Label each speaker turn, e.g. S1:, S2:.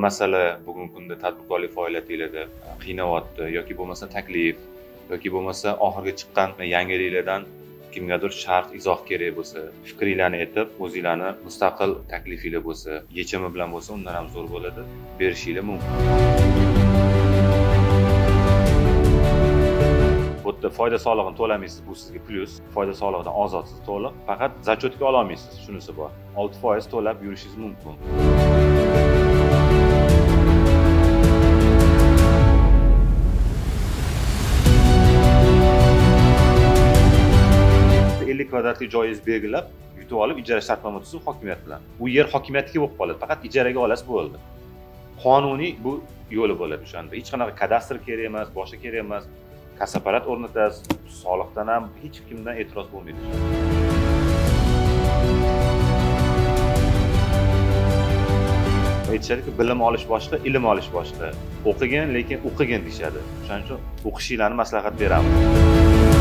S1: masala bugungi kunda tadbirkorlik faoliyatingizda qiynayapti yoki bo'lmasa taklif yoki bo'lmasa oxirgi chiqqan yangiliklardan kimgadir sharh, izoh kerak bo'lsa, fikringlarni aytib, o'zinglarni mustaqil taklifinglar bo'lsa, yechimi bilan bo'lsa, undan ham zo'r bo'ladi, berishinglar mumkin. Bu yerda foyda solig'ini to'lamaysiz, bu sizga plyus. Foyda solig'idan ozodsiz to'liq, faqat zachyotka ola olmaysiz, shunisi bor. 6% to'lab yurishingiz mumkin. Kvadratli joyingiz belgilab, yutib olib ijara shartnoma tuzib hokimiyat bilan. U yer hokimiyatniki bo'lib qoladi, faqat ijaraga olasiz bo'ldi. Qonuniy bu yo'li bo'ladi o'shanda. Hech qanaqa kadastr kerak emas, boshqa kerak emas. Kassa apparat o'rnatasiz, soliqdan ham hech kimdan e'tiroz bo'lmaydi. Aytishadiki, bilim olish boshqa, ilm olish boshqa. O'qigin, lekin o'qigin deyishadi. O'shaning uchun o'qishinglarni maslahat beramiz.